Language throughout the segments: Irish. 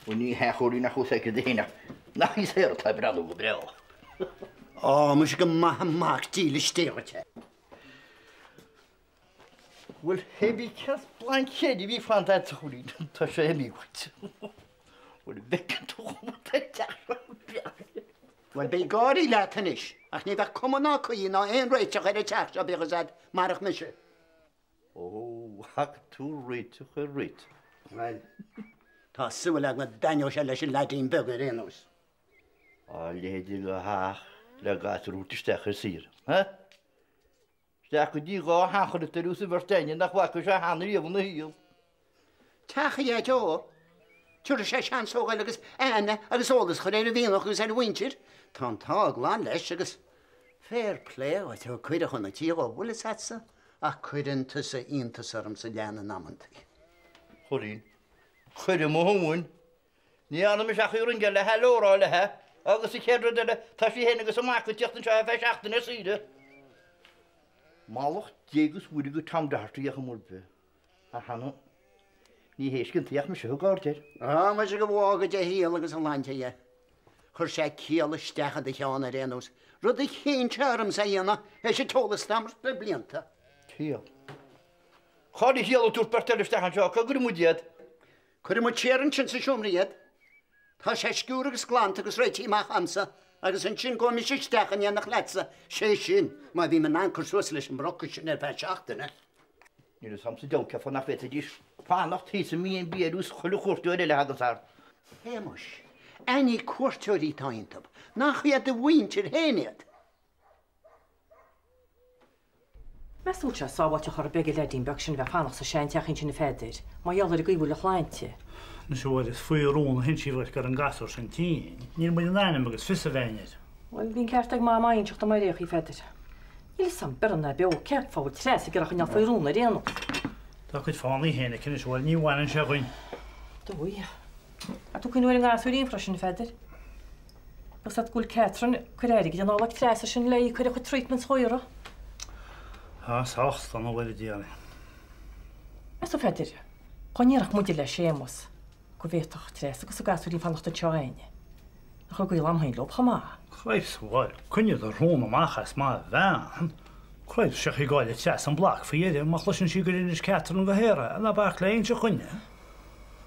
Bhuel, ní hea, a Chóilín, ach os aici di féin ach nach í Sarah atá ag breathnú go breá. Á, muise go maith an mac dílis Dé dhuit é. Bhuel, pé bí cén splaincéir a bhí fanta agat, a Chóilín, tá sé imithe uait. Bhuel, an bhfeiceann tú chomh maith an teach seo breá. Bhuel, beidh gáirí leat anois, ach ní bheadh cuma ná caoi ná aon réiteach ar an teach seo, bíodh fhios a'd, marach mise. Ó, ach tú réiteach ar réiteach. Bhuel, tá súil agam go dtaitneoidh sé leis an leaidín beag ar aon nós. A leithéid de theach le gasúr a thabhairt isteach ar saoire, ha? Isteach go dtí dhá sheancharachtar sa bheirt againne nach bhfaca sé cheana riamh ina shaol. Teach a Dhaideo. Tabharfaidh sé seans dó ghoil agus aithne agus eolas a chur ar a mhianach agus ar a mhuintir. Tá an t-ádh glan leis agus fair play dhuit thug cuireadh chun an tí dhó, bhfuil fhios a'dsa, ach cuireann tusa iontas ormsa lean in amantaí. Chóilín, cuireadh mo thóin. Ní dhearna mise ach í a ringeáil le hello a rá léithe agus an chéad rud eile tá sí féin agus a mac ag tíocht anseo ar feadh seachtaine ar saoire. Mallacht Dé agus Mhuire go Tom Doherty a chuma ar bith. Ach cheana, ní hé sciontaí ach mise a thug aird air. Á, muise go bhfága Dé a shaol agus a shláinte é. Chuir sé ciall isteach i do cheann ar aon nós, rud a chinn sé ormsa a dhéanamh théis an t-eolas dom le blianta. Ciall? Cá'il an chiall ag tabhairt beirt eile isteach anseo? Cá gcuirfidh muid iad? Cuirfidh muid siar ansin sa seomra iad. Tá sé sciúrtha agus glanta agus réitithe amach a'msa agus ansin gabhfaidh mise isteach in éineacht leatsa, sé sin má bhím in ann cur suas leis an mbroca sin ar feadh seachtaine. Níl fhios a'm sa diabhal cén fáth nach bhféadfaidís fanacht thíos i mB&B ar nós chuile chuairteoir eile a thaganns thart. Shéamuis, a ní cuairteoirí atá iontu, nach iad do mhuintir féin iad? Meas tú an bhfuil sé sábháilte chor ar bith ag an leaidín beag sin a bheith ag fanacht sa seanteachín sin a Pheadair, mar gheall ar an gcaoi a bhfuil a shláinte. Anois a Mháire, is faoi rún a théann sí bheith ar an gasúr sin tinn. Níl muid in ainm agus fios a bheith air. Bhuel, bhí an ceart ag Mama inseacht dom ar aon chaoi, a Pheadair. Níl fhios a'm beirbh ná beo cén fáth a bhfuil Treasa ag iarraidh a choinneáil faoi rún ar aon nós. Tá a cuid fáthanna féin aici anois, a Mháire, ní bhaineann sé dhuinn. Dóigh. Tá tú ag cuimhniú ar an ngasúirín freisin, a Pheadair. Tá fhios agat go bhfuil Catherine ag cur airgid anall ag Treasa sin le í a chur ar a cuid treatments dhaora. Tá sách dona, a Mháire, déarfainn. Meas tú, a Pheadair, dhá ndéarfadh muide le Séamus go bhféadfadh Treasa agus an gasúirín fanacht anseo againne, nach raibh gaol a'm féin leob chomh maith? Cripes, a Mháire, coinnigh do shrón amach as maith bhean. Cripes, sé chaoi go gcaillfidh Treasa an block faoi dheireadh má chloiseann sí gur inis Catherine go Sarah, ná bac léi inse choinne.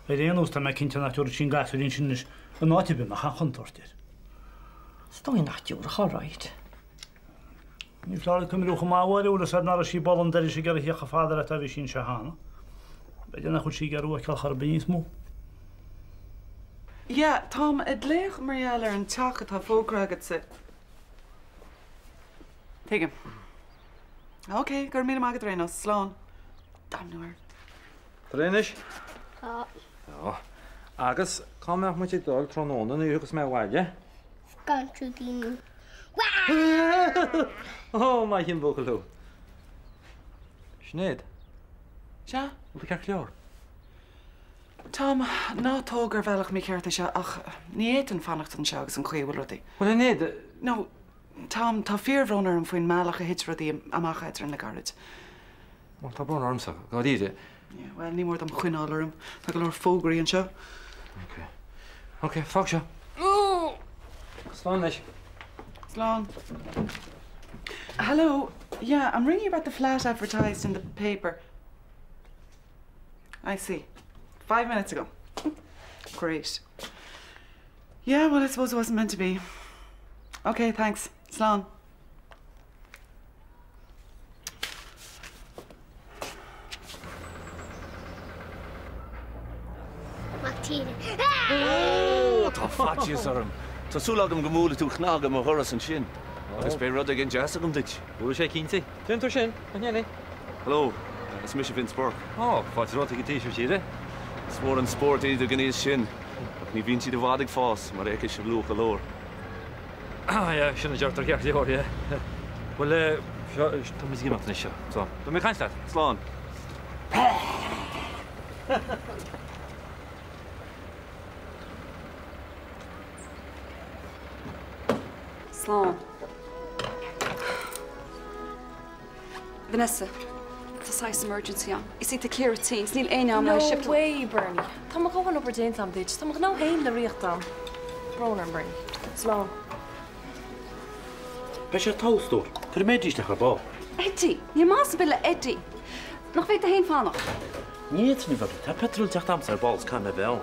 Ar aon nós, tá mé cinnte nach dtabharfaidh sí an gasúirín sin anois in áit ar bith a mbeadh aon chontúirt air. Is dóigh nach dtabharfadh, all right. Ní foláir cuimhniú chomh maith, a Mháire, bhfuil fhios a'd ná raibh sí ag boladh an dorais ag iarraidh theacht chomh fada leat ó bhí sí anseo cheana. B'fhéidir nach bhfuil sí ag iarraidh thú a fheiceáil chor ar bith níos mó. Yeah, táim ag glaoch mar gheall ar an teach atá fógartha agat sa. Tuigim. Ok, go raibh míle maith agat ar aon nós. Slán. Damnú air. Tá réidh anois? Tá. Tá. Agus cá mbeadh muid ag dul tráthnóna nuair a thiocfas mé abhaile? Scanrú daoine. Ó, maith an buachaill thú. Sinéad. Sea? Bhfuil tú ceart go leor? Tom, ná tóg ar bhealach mícheart é seo ach ní fhéadfainn fanacht anseo agus an chaoi a bhfuil rudaí. Bhuel, a Shinéad. No, Tom, tá fíorbhrón orm faoin mbealach a thit rudaí amach eadrainn le gairid. Bhuel, tá brón ormsa, dháiríre. Yeah, bhuel, ní mór dom coinneáil orm. Tá go leor fógraí anseo. Ok. Ok, fág seo. Slán anois. Slán. Hello, yeah, I'm ringing about the flat advertised in the paper. I see. 5 minutes ago. Great. Yeah, well, I suppose it wasn't meant to be. Ok, thanks. Slán. Mac tíre. Ó, tá faitíos orm. Tá súil agam go mbuailfidh tú cnag ar mo dhoras ansin agus beidh rud éigin deas agam duit. Buailfidh sé cinnte. Déan tú sin, a Neilí. Hello, is mise Vince Burke. Ó, fáilte romhat chuig an Taoiseach tíre. Is mór an spórt iad ag an aois sin, ach ní bhíonn siad i bhfad ag fás, mar a fheicfidh sibh luath go leor. Ah yeah, sin a deirtear ceart go leor, yeah. Bhuel, eh, seo, tá muid ag imeacht anois, seo. So, beidh mé ag caint leat. Slán. Slán. Vanessa. Tá saghas emergency ann. You see, tá Ciara tinn is níl aon am le No haghaidh way, Bernie. Tá mo dhóthain obair déanta agam duit. Tá mo ghnó féin le ritheacht agam. Brón orm, Bernie. Slán. Beidh sé togha, a stór. Cuirfidh mé Eddie isteach ar ball. Eddie! Níl maitheas ar bith le Eddie. Nach bhféadfá féin fanacht? Ní fhéadfainn, a Bhernie. Tá petrol ag teacht a'msa ar ball is caithfidh mé a bheith ann.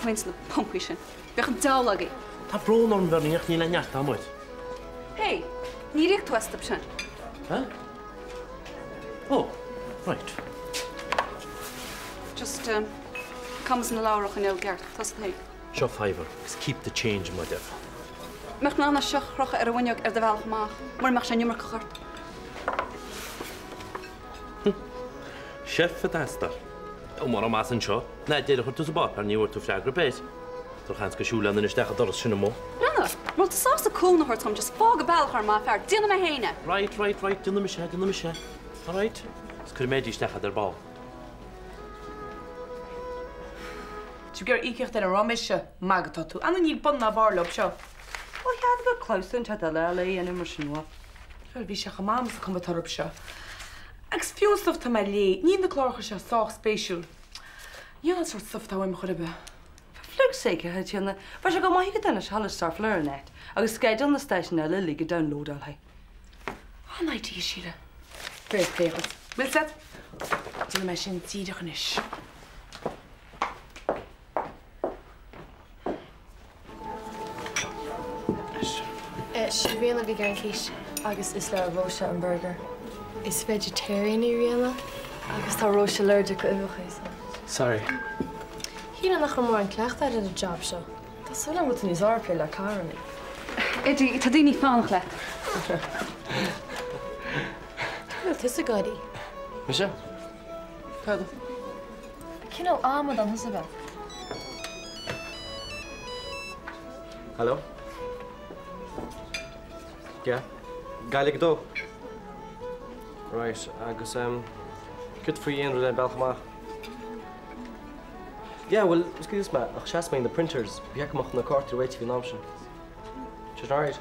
Roinnt na pumpaí sin. Bheadh an diabhal agaibh. Tá brón orm, Bhernie, ach níl aon neart a'm uait. Hey, níor íoc tú as sin. Huh? Oh, right. Just, um, camas na leabhar a choinneáil i gceart, tá 's agat féin. Seo fiver, agus keep the change, mar a déarfá. Mbeadh in ann é seo a chrochadh ar an bhfuinneog ar do bhealach amach, mura mbeadh sé an iomarcach ort. Chef ag teastáil. Ó, mura maith anseo, ná deireadh a chuir tú sa bpáipéar, ní bhfuair tú freagra ar bith. Drochsheans gur siúil aon duine isteach an doras sin amuigh. Breathnaigh, mura bhfuil tú sásta cúnamh a thabhairt dom, just fág an bealach orm, a fhear, déanfaidh mé féin é! Right, right, right, déanfaidh mise é, déanfaidh mise é. All right? Is cuirfidh mé Eddie isteach a'd ar ball. Tá tú ag iarraidh íocaíocht ar an raibh mise, maith go tá tú. Anna níl bun ná barr leo seo. Ó chead go clabhsúr an teach eile a dhéanamh mar sin uaidh. Bhuel, bhí sé chomh maith sa chuma atá orthu seo. Agus fiú an stuif atá mé a léamh, níl na cláracha seo sách spéisiúil. Níl an sórt stuif atá uaim chor ar bith. For flug's sake, a Chaitríona, bheadh sé go maith agat anois a ghabháil ag surfáil ar an net agus sceideal na stáisiún eile uilig a downloadáil, hey. An-idea, Síle. Fair play dhuit. Milset, déanfaidh mé sin díreach anois. Is í Ríona a bhí ag iarraidh an quiche agus is le Róise an burger. Is vegetarian í Ríona agus tá Róise ailléirgeach go uibheacha so. Sorry. Shílfeá nach raibh mórán cleachtaidh agat ar an job seo. Tá súil agam go bhfuil tú níos fearr ag plé le carranna. Eddie, tá daoine ag fanacht leat. An bhfuil tusa ag gáirí? Mise? Cad? Cineál amadán thusa a bheith. Hello? Yeah? Gaillimh ag a dó? Right, agus em, céard faoi aon rud ar an bealach amach? Yeah, bhuel, excuse me, ach sheas mé ag na printers, ba cheart go mbeadh na cártaí réitithe faoin am sin. Sin alright?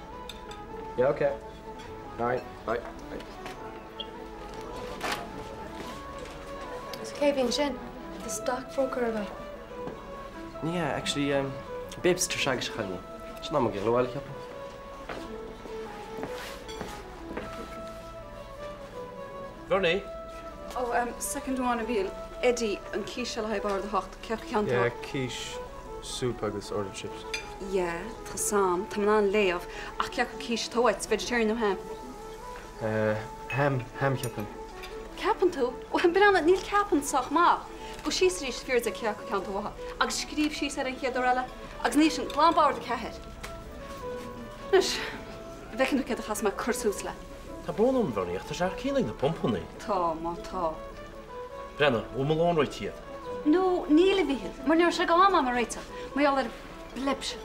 Yeah, okay. Alright, bye. Bye. So cé a bhí ansin? The stockbroker ab ea? Yeah, actually, um, babysitter s'agaibhse a chailíní. Sin am ag dul abhaile, ceapaim. Bernie? Oh, um, soicind amháin a Mhíchíl. Eddie, an quiche le haghaidh bord a hocht, cé acu ceann atá? Yeah, quiche, soup agus order chips. Yeah, tá 's a'm, tá mé in ann léamh, ach cé acu quiche atá uait, vegetarian nó ham? Eh, ham, ham cheapfainn. Ceapann tú? Bhuel, breathnaigh, níl ceapann sách maith. Gabh síos arís, fiafraigh de cé acu ceann atá uathu, agus scríobh síos air an chéad uair eile. Agus ní sin, glan bord a ceathair. Anois, an bhfeiceann tú céard a chaithfeas mé cur suas le. Tá brón orm, Bernie, ach tá sé thar cionn ag na pumpanna. Tá, má tá. Breathnaigh, bhfuil mo lón réitithe agat? No, níl, a Mhíchíl, mar ní raibh sé go am am a réiteach, mar gheall ar an bpleb sin.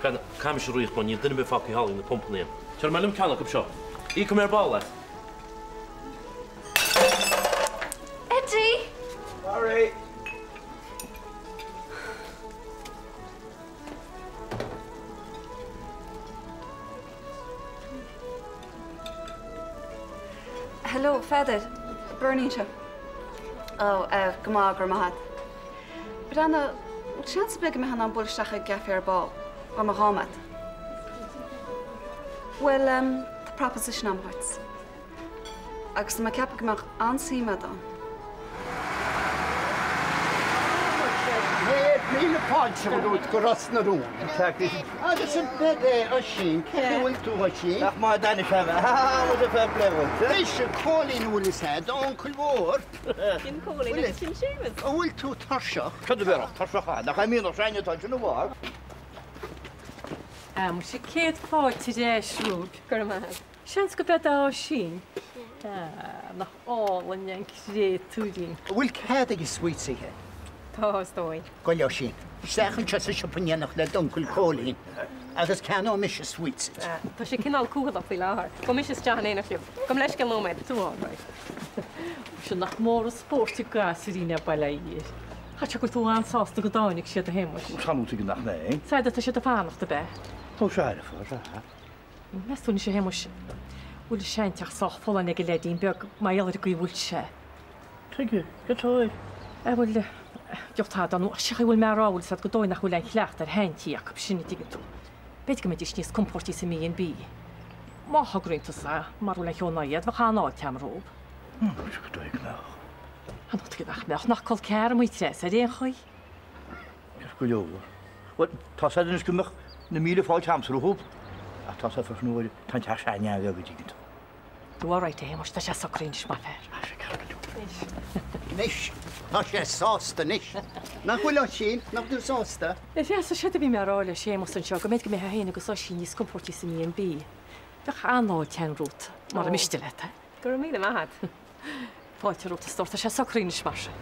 Breathnaigh, caithfidh mise rith mar níl duine ar bith fágtha thall ag na pumpanna. Tabharfaidh mé liom ceann acu seo. Íocfaidh mé ar ball as. Eddie! Sorry! Hello, a Pheadair. Bernie anseo. Oh, eh, go maith, go raibh maith agat. Breathnaigh, bhfuil seans ar bith go mbeifeá in ann bualadh isteach ag an gcaife ar ball, dá mbeadh am agat? Bhuel, em, tá proposition agam dhuit. Agus tá mé ag ceapadh go mbeadh an-suim agat ann. Míle fáilte romhat go Ros na Rún. Agus an bead é Oisín, cé chaoi bhfuil tú Oisín? Nach maith d'ainnis é bheith, ha ha ha, rud a fair play dhuit. Mise Cóilín bhfuil fhios a'd, d'uncail mhór. Sin Cóilín agus sin Séamus. An bhfuil tú tuirseach? Cad a bhéarfadh tuirseach é? Nach é mianach s'againne atá ansin i bhfad. Ah, muise céad fáilte ar ais romhaibh. Go raibh maith agat. Seans go bead Oisín. Ah, nach álainn an créatúirín. An bhfuil cead ag sweets a ithe? Tá, is dóigh. Gabh i leith Oisín. Isteach anseo sa siopa in éineacht le d'uncail Cóilín agus ceannóidh mise sweets duit. Tá sé cineál cúthaileach faoi láthair. Gabhfaidh mise isteach in éineacht libh. Gabh mo leithscéal nóiméad. Tú all right. Sin nach mór an spórt ag gasúirín ar Baile Átha Chaith sé go bhfuil tú an-sásta go dtáinig siad a Shéamuis. Tá nó tuige nach mbeinn. Sea, tá siad ag fanacht, ab ea? Ó sea, ar fad, sea. Meas tú anois a Shéamuis, Bhfuil an seanteach sách folláin ag an leaidín beag mar gheall ar an gcaoi a bhfuil sé. Tuige, cad tá air? Eh bhuel, deoch tada nó sé chaoi a bhfuil mé a rá bhfuil 'fhios a'd gur dóigh nach bhfuil aon chleachtadh ar sheantí acu sin a dtuigeann tú. B'fhéidir go mbeidís níos compóirtí sa mB&B. Má thograíonn tusa é, mara bhfuil aon cheo ina aghaidh, bheadh an-fháilte a'm romhab. Sea, go dóigh go mbeadh. Ah nó tuige nach mbeadh, nach col ceathar muid Treasa ar aon chaoi. Ceart go leor. Bhuel, tá 'fhios a'd anois go mbeadh na míle fáilte a'msa rompu, ach tá 'fhios a'd freisin uair, tá an teach s'againne an-bheag a dtuigeann tú. Tú alright a Shéamais, tá sé socraithe anois maith fear. Tá sé ceart go leor. Anois, tá sé sásta anois. Nach bhfuil Oisín, nach bhfuil tú sásta? A Threasa, séard a bhí mé a rá le Séamus anseo, go mb'fhéidir go mbeifeá féin agus Oisín níos compóirtí sa mB&B. Bheadh an-fháilte a'm romhat, mara miste leat é. Go raibh míle maith a't. Fáilte romhat a stór, tá sé socraithe anois mar sin.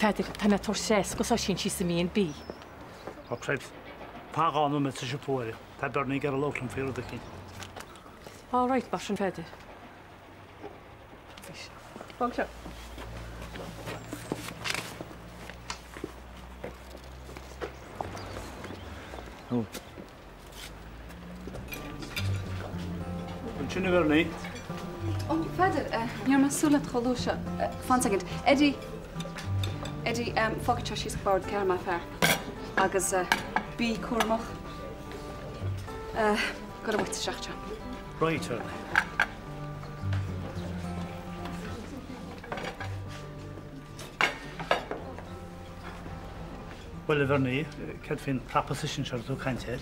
Pheadair, tá mé ag tabhairt Treasa agus Oisín síos an B&B. Ó Cripes, fan dhá nóiméad sa siopa uair, tá Bernie ag iarraidh labhairt liom faoi rud eicínt. All right, mar sin Pheadair. Fág seo. Ó. Ansin a Bhernie. Ó, Pheadair, ní raibh mé ag súil leat chomh luath seo. Fan soicind. Eddie! Eddie, fág seo síos ag bord ceathair maith fear. Agus bí cúramach. Go raibh uait isteach anseo. Right, a Bhernie. Bhuel, a Bhernie, céard faoin proposition seo a raibh tú ag caint air?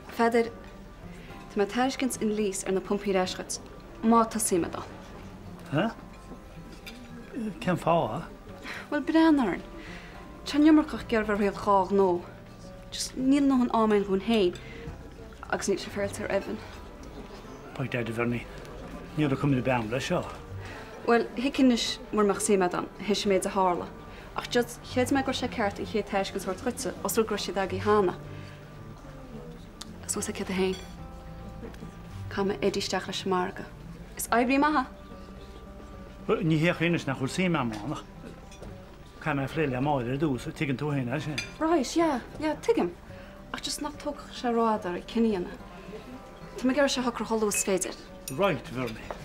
A Pheadair, tá mé ag tairiscint an lease ar na pumpaí ar ais dhuit, má tá suim agat ann. Huh? Cén fáth? Bhuel, breathnaigh orainn. Tá an iomarcach ag iarraidh bheith ag riail dhá ghnó. Just níl a ndóthain am againn dhúinn féin agus níl sé féaráilte ar Evan. By dad, a Bhernie, ní raibh cuma ar bith a'm leis seo. Bhuel, thuigfinn anois mura mbeadh suim agat ann, théis an méid a tharla. Ach just, chreid mé go raibh sé ceart an chéad tairiscint a thabhairt dhuitse, os rud go raibh siad agaibh cheana. Agus bhfuil 'fhios a'd céard é féin? Caithfidh mé Eddie isteach leis an margadh. Is oibrí maith é! Ní hé anois nach bhfuil suim a'm ann, ach caithfidh mé a phlé le Máire ar dtús, tuigeann tú féin é sin. Right, yeah, yeah, tuigim. Ach just nach dtógfadh sé rófhada oraibh cinneadh a dhéanamh. Tá mé ag iarraidh sé a shocrú chomh luath is féidir. Right, a Bhernie.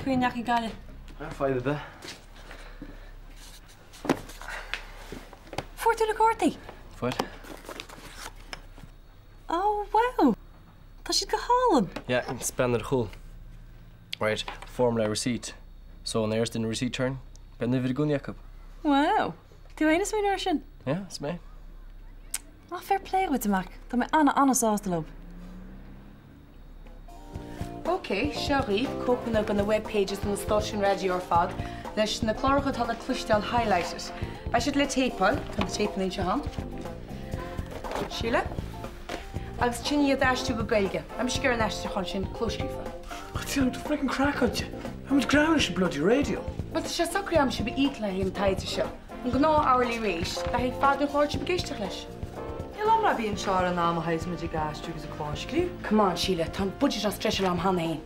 chaoi a ndeachaigh Gaillimh? Fadhb ar bith. Fuair tú na cártaí? Fuair. Oh wow! Tá siad go hálainn! Yeah, is bean ar chúl. Right, formula receipt. So an éarst in receipt turn, beidh an uimhir i gcónaí acu. Wow! Tú fhéin a smaoinigh air sin? Yeah, is mé. Ah, fair play dhuit, a Mhac. Tá mé ana-ana-sásta leob. Ok, seo dhaoibh cóipeanna de na web pages do na stáisiúin raidió ar fad leis na cláracha atá le cloisteáil highlighted. Beidh siad le téipeáil, tá na téipeanna anseo agam. Síle? Agus ansin iad a aistriú go Gaeilge. Beidh mise ag iarraidh an aistriúchán sin clóscríofa. Tá freaking craiceáilte. Tá muid greamaithe leis an bloody radio. Bhuel, tá sé socraithe agam sibh a íoc le haghaidh an taighde seo. An gnáth hourly rate le haghaidh fad an chláir sibh ag éisteacht leis. Níl ann mar bíonn seo ar an am a théas muid ag aistriú agus ag clóscríobh. Come on, Síle, tá an budget á stretcháil agam cheana féin.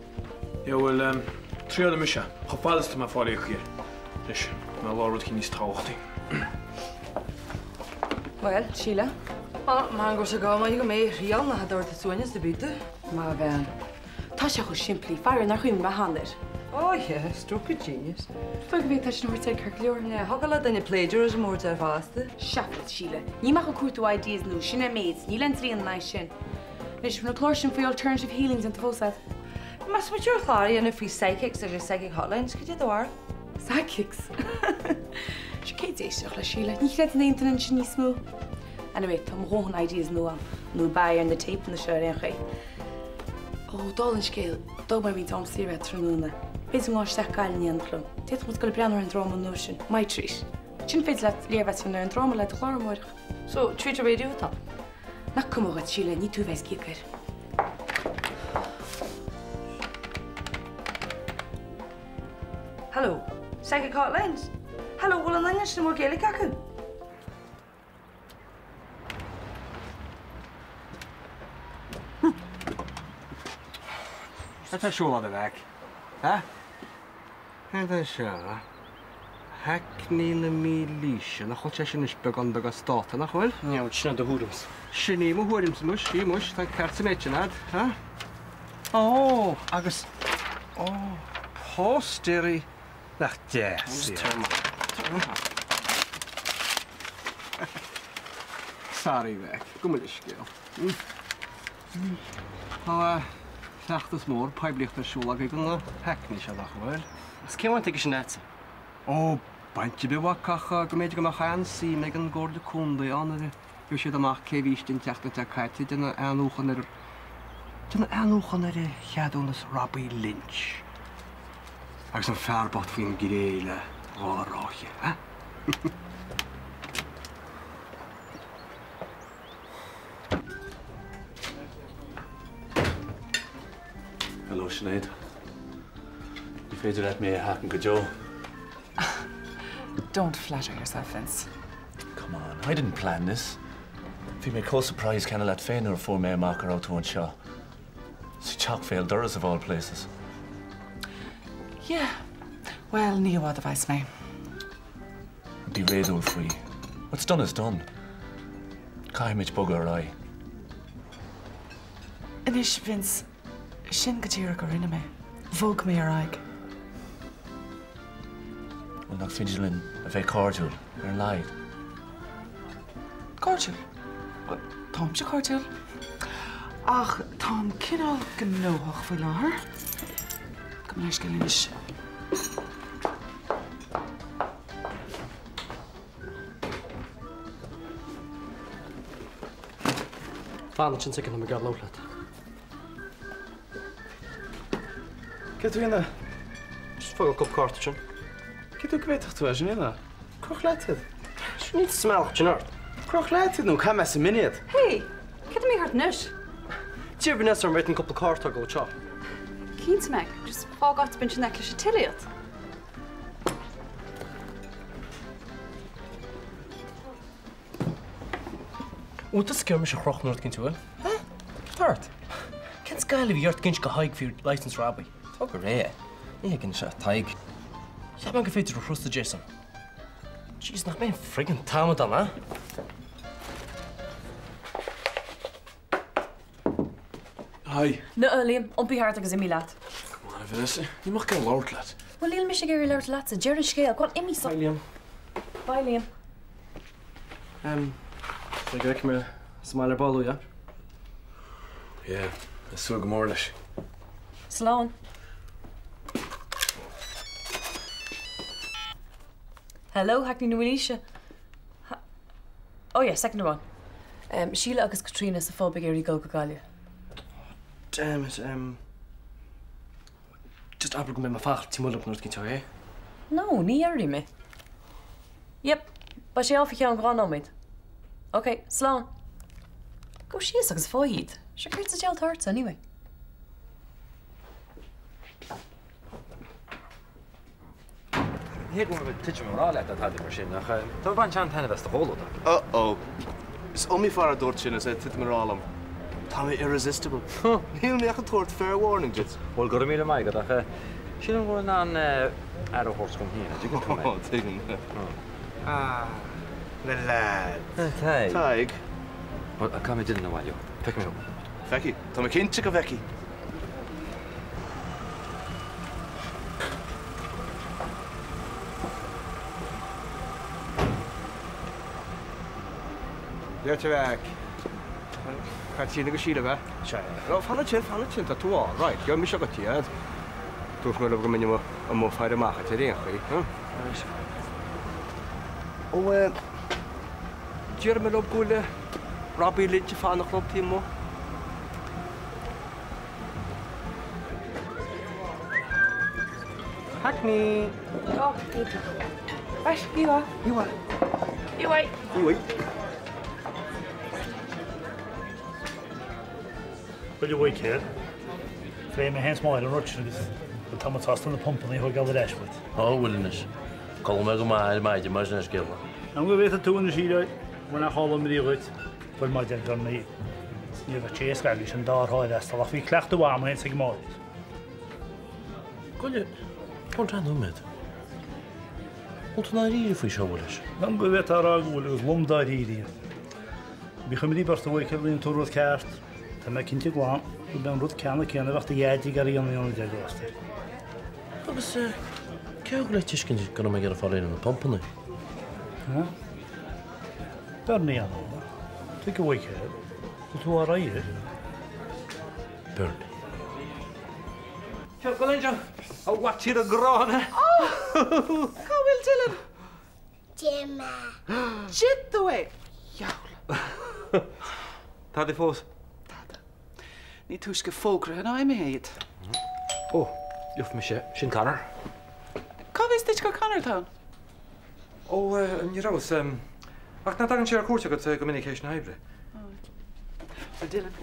Yeah, bhuel, triailfidh mise, chomh fada is atá mé ag fáil íoctha air. Anois, mé ag lorg rud éicint níos tábhachtaí. Bhuel, Síle? Á, mar go raibh sé go maith go mbeidh thriail nach dtabharfaidh suaimhneas ar bith di. Má bhean. Tá sé chomh simplí, faraor nár chuimhnigh mé cheana air. Oh yeah, stroke of genius. Is dóigh go bhféadfá sin a thabhairt air ceart go leor. Yeah, thiocfadh le duine plagiarism a thabhairt air fosta. Seafóid, Síle. Níl mé ach ag cuartú ideas nua, sin é an méid, níl aon dlí ina aghaidh sin. Anois, an bhfuil an clár sin faoi alternative healing déanta fós agat? Bhí mé ag smaoitiú ar chlár a dhéanamh faoi psychics agus psychic hotlines, cad é do bharúil? Psychics? Sea, cé a d'éistfeadh le Síle? Ní chreideann aon duine ansin níos mó. Anyway, tá mo dhóthain ideas nua agam, nó beidh ar na téipeanna seo ar aon chaoi. Ó, dála an scéil, d'fhág mé roinnt am saor agat tráthnóna. B'fhéidir go ngabhfá isteach Gaillimh in éineacht liom. D'fhéadfadh muid dul ag breathnú ar an dráma nua sin, My Treat. Ansin féidir leat léirmheas a dhéanamh ar an dráma le do chlár amárach. So, treat ar raidió atá ann? Nach cuma dhuit, Síle, ní tú a bheas ag íoc air. Hello, Psychic Hotlines? Hello, bhfuil an duine sin a bhfuil Gaeilge acu? Cad tá ar siúl agat, a mhac? Ha? Cad é seo? Hackney na Mílaoise, nach bhfuil sé sin anois beagán beag as dáta, nach bhfuil? Ní, sin é do thuairimse. Sin í mo thuairimse, muis, í muis, tá an ceart sa méid sin a'd, ha? Ó, agus, ó, póstaerí Nach deas iad. Sorry, mhac, gabh mo leithscéal. Tá feachtas mór poiblíochta ar siúl agaibh do na Hackney seo, nach bhfuil? Agus cén bhaint aige sin leatsa? Ó, baint ar bith, a mhac, ach go mb'fhéidir go mbeadh an-suim ag an gComhairle Contae ann nuair a gheobhaidh siad amach cé a bhí istigh an tseachtain seo caite ag déanamh athnuachan ar déanamh athnuachan ar cheadúnas Robbie Lynch. Agus an fear bocht faoin gcré le dhá ráithe, eh? Hello, Sinéad. Ní féidir leat mé a sheachaint go deo. Don't flatter yourself, Vince. Come on, I didn't plan this. Bhí mé chomh surprised céanna leat féin nuair a fuair mé amach go raibh tú anseo. Sa teach béal dorais of all places. Yeah, bhuel, ní i bhfad a bheas mé. Bí réadúil faoi. What's done is done. Caithfimid bogadh ar aghaidh. Anois, Vince, sin go díreach a rinne mé. Bhog mé ar aghaidh. Bhuel, nach féidir linn a bheith cairdiúil, ar a laghad? Cairdiúil? Bhuel, táimse cairdiúil. Ach táim cineál gnóthach faoi láthair. Gabh mo leithscéal anois. Fan ansin soicind, tá mé ag iarraidh labhairt leat. Céard tá tú a dhéanamh? Just fágáil cúpla cárta ansin. Cén dóigh go bhféadfadh tú é sin a dhéanamh? Croch leat iad. Sure níl sa mbealach sin ort. Croch leat iad nó caithfidh mé sa mine iad. Hey! Céard tá mícheart anois? D'iarr Vanessa orm an bhféadfainn cúpla cárta a fhágáil anseo. Cinnte, Meg. Just fág áit ar bith ansin in aice leis an till iad. Bhfuil tusa ag iarraidh mise a chrochadh nó rud éicint, an bhfuil? Eh? Cad tá ort? Cén scáil a bhí ort ag inse go Tadhg faoi license Robbie? Tá go réidh. Ní thuigeann sé Tadhg. Cheap mé gur féidir a thrust Jason. Jeez, nach mé an friggin t-amadán, eh? Hi. No, Liam, iompaigh thart agus imigh leat. Come on, a Vanessa. Níl mé ach ag iarraidh labhairt leat. Bhuel, níl mise ag iarraidh labhairt leatsa. Deir an scéal. Go on, imigh Bye, Liam. Bye, Liam. Em, go bhfeicfidh mé sa mbaile ar ball thú, yeah? Yeah, ag súil go mór leis. Slán. Hello, Hackney na Mhaoilíse. Oh yeah, second amháin. Em, Síle agus Caitríona sa phub ag iarraidh dul go Gaillimh. Damn it, em, just abair go mbeidh mé ag fanacht taobh amuigh leo nó rud éicint, okay? No, ní dhéarfaidh mé. Yep, beidh sé ann faoi cheann 2 nóiméad. Ok, slán. Gabh síos agus faigh iad. Sure céard sa diabhal atá ortsa anyway? Ní hé go bhfuil mé ag titim i ngrá leat ná tada mar sin, ach tá mé ag baint an-taitneamh as do chomhluadar. Uh-oh. Is iomaí fear a dúirt sin is é ag titim i ngrá liom. Tá mé irresistible. Níl mé ach ag tabhairt fair warning duit. Bhuel, go raibh míle maith agat, ach sílim go bhfuil in ann aire a thabhairt dom féin, an dtuigeann tú mé? Oh, tuigim. Ah, na lads. Tadhg. Tadhg. Bhuel, caithfidh mé Dylan a bhailiú. Feicfidh mé thú. Feicfidh. Tá mé cinnte go bhfeicfidh. Deirtear a Caitríona agus Síle, ab ea? Sea. No, fan ansin, fan ansin, tá tú all right. Gheobhaidh mise agat iad. Dúirt mé libh go mbeinn amuigh ag faire amach duit ar aon chaoi, huh? Right. Ó, eh, déarfaidh mé leo go bhfuil Robbie Lynch ag fanacht leo taobh amuigh. Hackney! Oh, iontach. Right, oíche mhaith. Oíche mhaith. Oíche mhaith. Oíche mhaith. Bhuel, a Mhaidhcil, phléigh mé féin is Máire an rud sin agus bhuel tá muid sásta na pumpanna a thógáil ar ais uait. Ó, bhuel anois, codlóidh mé go maith ar maidin mar sin ar scéal. An go bhféadfaidh tú anois, a Shíle, bhain an chall imní dhuit. Bhuel, mar a deir Bernie, ní raibh sé éasca leis an dá thráth a fhreastal ach bhí cleachtadh agam féin is ag Máire. Goile, hold on nóiméad. Bhfuil tú ndáiríre faoi seo, bhfuil leis? An go bhféadfá a rá go bhfuil agus lom dáiríre. Bí chuimhní beirt a Mhaidhcil, rinne tú an rud ceart. Tá mé cinnte glan gurb é an rud ceanna céanna a bheadh do dhaid ag iarraidh a dhéanamh i gcás air. Agus cé a thug le tuiscint go raibh mé ag iarraidh fáil réidh le na pumpanna? Ha? Bernie an ea? Tuig a Mhaidhcil, bhfuil tú alright? Bernie. Seo, gabh anseo, a mhac tíre gránna! Cá bhfuil Dylan? D'ith mé. D'ith tú é! Dheabhail. Tada fós? Tada. Ní túisce fógraithe ná imithe iad. Ó, gheobhaidh mise. Sin Conor. Cá bhfios duit gur Conor atá ann? Ó, ní raibh fhios. Ach nach dtagann sé ar cuairt agat go minic théis na hoibre? Bhuel, Dylan,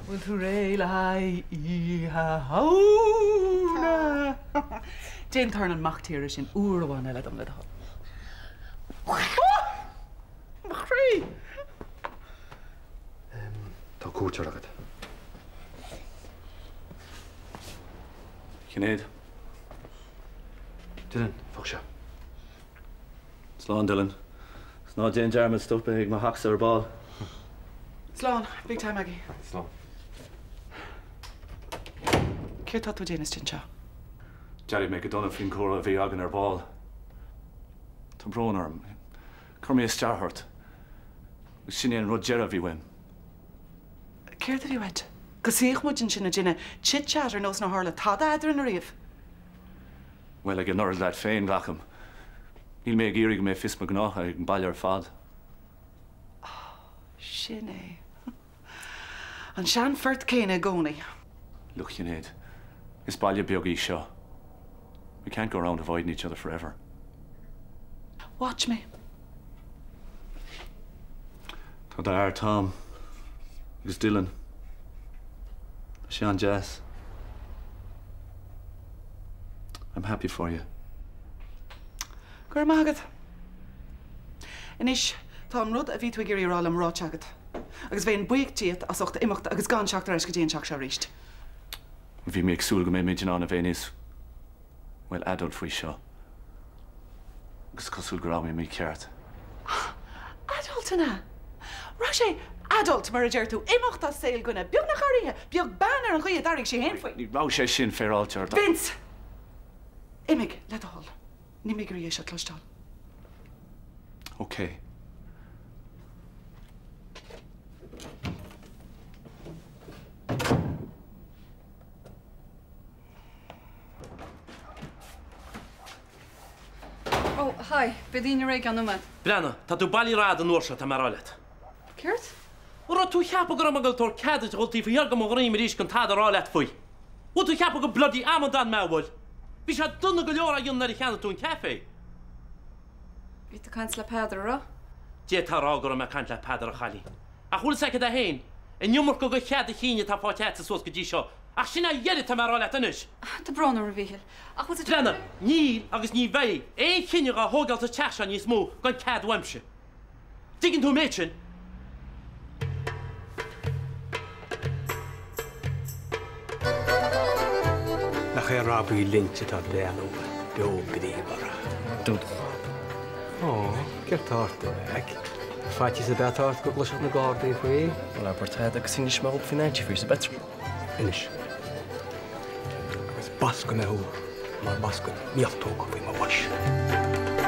bhfuil tú réidh le haghaidh Oíche Shamhna? Déan torann an mac tíre sin uair amháin eile dom, le do thoil. Mo chroí! Tá cuairteoir agat. Sinéad. Dylan, fág seo. Slán, Dylan. 'S ná déan dearmad stopadh ag mo theachsa ar ball. Slán. Big time, Aggie. Slán. Céard tá tú a déanamh istigh anseo? D'éirigh mé go dona faoin chomhrá a bhí againn ar ball. Tá brón orm. Chuir mé isteach ort. Agus sin é an rud deiridh a bhí uaim. Céard a bhí uait? Go suífeadh muid ansin ag déanamh chit-chat ar nós nár tharla tada eadrainn ariamh? Bhuel, ag an oiread leat féin, glacaim. Níl mé ag iarraidh go mbeidh fios mo ghnótha ag an baile ar fad. Ó, sin é. An seanphort céanna i gcónaí. Look, Sinéad, is baile beag í seo. We can't go around avoiding each other forever. Watch me. Tá d'fhear, Tom, agus Dylan. Tá sé an-deas. I'm happy for you. Go raibh maith agat. Anois, tá an rud a bhí tú ag iarraidh a rá liom ráite agat. Agus bheinn buíoch díot as ucht imeacht agus gan teacht ar ais go dtí an teach seo arís. Bhí mé ag súil go mbeimid in ann a bheith níos, bhuel, adult faoi seo. Agus is cosúil go raibh mé mícheart. Adult an ea? Raibh sé adult, mar a deir tú, imeacht as saol dhuine, beagnach thar oíche, beag beann ar an gcaoi a d'airigh sí féin faoi. Ní raibh sé sin féaráilte ort. Vince! Imigh, le do thoil. Níl mé ag iarraidh é seo a chloisteáil. Ok. Oh, hi. Beidh daoine réidh i gceann nóiméad. Breathnaigh, tá tú bailí ar fad an uair seo, tá mé a rá leat. Céard? An raibh tú a cheapadh go raibh mé ag dul tabhairt cead duit a dhul taobh thiar de mo dhroim arís gan tada a rá leat faoi? Bhfuil tú a cheapadh gur bloody amadán mé, an bhfuil? Bhí sé dona go leor á dhéanamh nuair a cheannaigh tú an caife. Bhí tú ag caint le Peadar, an raibh? D'fhéadfá a rá go raibh mé ag caint le Peadar, a chailín. Ach bhfuil fhios agat é féin, an iomarca de chead a chinn atá faighte agatsa suas go dtí seo. Ach sin é a dheireadh, tá mé a rá leat anois. Tá brón orm, a Mhíchíl, ach bhfuil Breathnaigh, níl agus ní bheidh aon chinneadh á thógáil sa teach seo níos mó gan cead uaimse. Dtuigeann tú an méid sin? Nach é Robbie Lynch atá ag breathnú beo bríomhar. Dúdach. Ó, céard tá ort, a mhac? Faitíos ar bith atá ort go gcloisfeadh na Gardaí faoi? Bhuel, abair tada agus inis mé dhób faoin Auntie faoi, is better. Anois. Agus bascfaidh mé thú mar bascann míoltóg faoi mo bhois.